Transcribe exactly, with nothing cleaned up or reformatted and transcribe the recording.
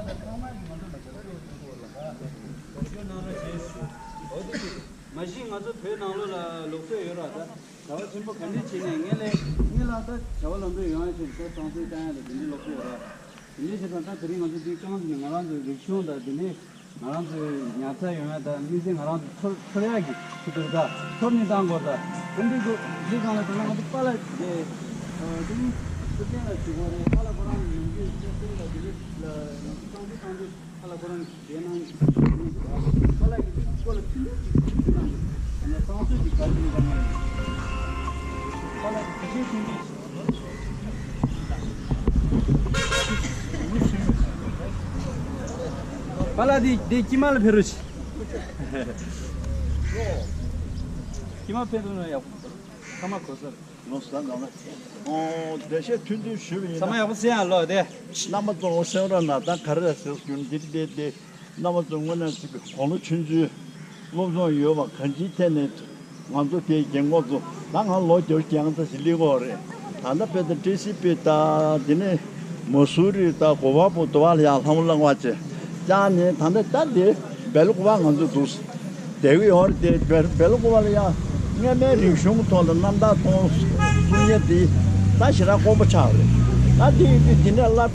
མ་གཞི་ང་ཚོ་བོད་ནང་ལོགས་ལ་ལུགས་སྲོལ་ཡོད་ར། ད་གྲྭ་པ་ཆེན་པོ་ག་འདྲ་བྱས་ནས་ངེད་ལས་ངེད་ལ་ད་བྱ་བ་ལམ་འགྲོ་ཡོང་ཡ་ཆེད་ད་བསམ་ཚུལ་བཏང་ཡ་ལ་དེ་འདྲའི་ལུགས་སྲོལ་ཡོད་ར། དེ་འདྲའི་བྱས་ཙང་ད་དེ་རིང་ང་ཚོ་འདི་རྐྱང་ཟིན་ནས་ང་རང་ཚོའི་རིག་གཞུང་དང་དེ་འདྲའི་ང་རང་ཚོའི་ཉར་ཚགས་ཡོང་ཡ་དང་དམིགས་བསལ་ང་རང་ཚོ་འཚོ་འཚོ་ཡ་གི་ཆེད་དུ་ད་འཚོ་གནས་བཏང་དགོས། ད་དེ་འདྲའི་འདུག་འདི་སྒང་ལ་ད་ང་ཚོ་པཱ་ལགས་དེ་དེ་རིང་སྲིད་དོན་ལ་ཞུ་དགོས་རེད། པཱ་ལགས་ཁོ་རང་ནམ་རྒྱུན་སེམས་ལ་དེ་འདྲའི་ལ་ང་ཚོ་བསམ་ཚུལ་བཏང་དུས། ཁ་ལ་ཁོ་རང་གི་རྒྱལ་ནང་གི་ཁ་ལ་གི་སྐོར་ལ་ཐུན་མོང་གི་ཐུན་མོང་གི་ཁ་ལ་གསང་སྤྱོད་ཀྱི་བཀའ་དྲིན་དང་ཁ་ལ་གི་དེ་བཞིན་ཐུན་མོང་གི་པཱ་ལགས་འདི་འདི་དཀྱིལ་མ་ལ་ཕེབས་རོགས་གྱིས། དཀྱིལ་མ་ཕེབས་ཐུབ་ན་ཡག་པོ། ཚང་མ་གོ་ས་རེད། ལོ་ཟ་ནང་ན། ཨོ། བདེ་གཤེགས་ཐུན་བསྟུན་ཞུས་པ་ཡིན་ན། ཚང་མ་ཡག་པོ་གསན་ཡ་ལོ་དེ། རྣམ་པ་ཚོ་གསན་རོགས་གནང་། ད་ག་རེ་ཟེར་རྒྱུ་འདིར་བསྡད་དེ། རྣམ་པ་ཚོ་དངོས་གནས་ཅིག་དགུང་ལོ་ཆུང་ཆུང་སློབ་སྦྱོང་ཡོད་པ་གང་ཅིའི་ཐད་ནས་ང་ཚོ་དེའི་རྒན་གོག་ཚོ། ད་ང་ལོ་བརྒྱད་ཅུ་གྱ་ལྔ་ཙམ་ཞིག་སླེབས་ཀྱི་ཡོད་རེད། ད་ལྟ་དཔེ་ད་ཏི་སི་པི་ད་དེ་ནས་མ་སུ་རི་ད་གོ་བ་པོ་དུ་བ་ལ་ཡང་ལྷང་ལྷང་བ་བྱས་ཀྱང་ནས་ད་ལྟ་ད་དེ་སྦེལ་ཀོབ་ང་ཚོ་འདུག་བསྡད་ཀྱི་ཡོད་རེད་དེ། སྦེལ་སྦེལ་ཀོབ་ལ་ཡང་སྔོན་མའི་རིག་གཞུང་ཐོག་ལ་རྣམ་ཐར་གཏོང་གསུང་མཁན་དེ་ད་ཞེ་དྲག་དཀོན་པོ་ཆགས་རེད། ད་དེ་ཡིན་དུས་དེ་ནས་བསླབ་